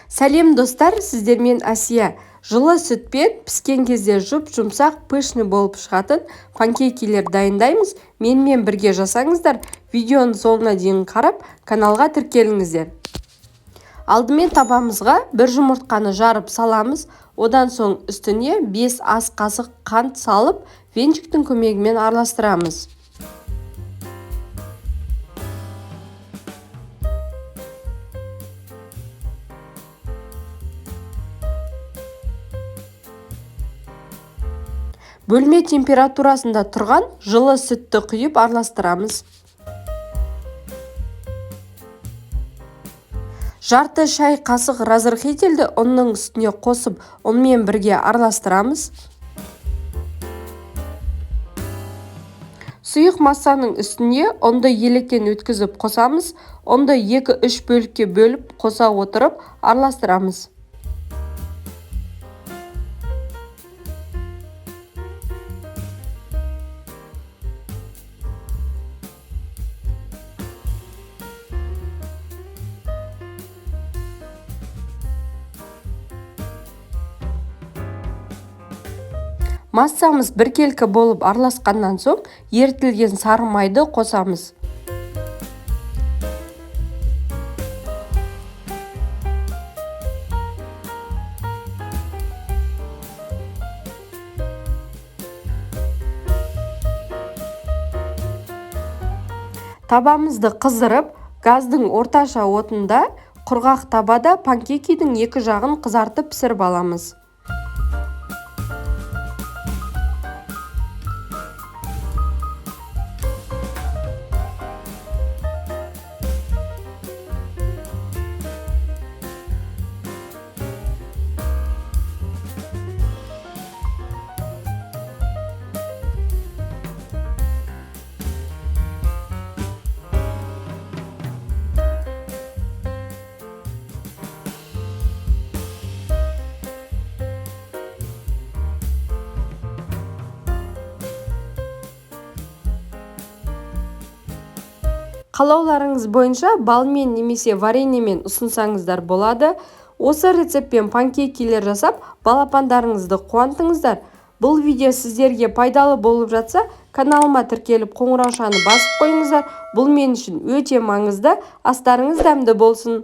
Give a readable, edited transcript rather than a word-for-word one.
Сәлем достар, сіздермен Әсия. Жылы сүтпен піскен кезде жұп-жұмсақ, пышный болып шығатын панкейкилер дайындаймыз. Менімен бірге жасаңыздар. Видеоның соңына дейін қарап, каналға тіркеліңіздер. Алдымен табамызға бір жұмыртқаны жарып саламыз. Одан соң үстіне 5 ас қасық қант салып, венчиктің көмегімен араластырамыз. Бөлме температурасында тұрған жылы сүтті құйып араластырамыз. Жарты шай қасық разрыхлительді ұнның үстіне қосып, ұнмен бірге араластырамыз. Сұйық массаның үстіне ұнды електен өткізіп қосамыз. Ұнды 2-3 бөлікке бөліп қоса отырып араластырамыз. Массамыз біркелкі болып араласқаннан соң ерітілген сары майды қосамыз. Табамызды қыздырып, газдың орташа отында құрғақ табада панкейкидің екі жағын қызартып пісіріп аламыз. Қалауларыңыз бойынша балмен немесе вареньемен ұсынсаңыздар болады. Осы рецептпен панкейкилер жасап, балапандарыңызды қуантыңыздар. Бұл видео сіздерге пайдалы болып жатса, каналыма тіркеліп қоңыраушаны басып қойыңыздар. Бұл мен үшін өте маңызды. Астарыңыз дәмді болсын.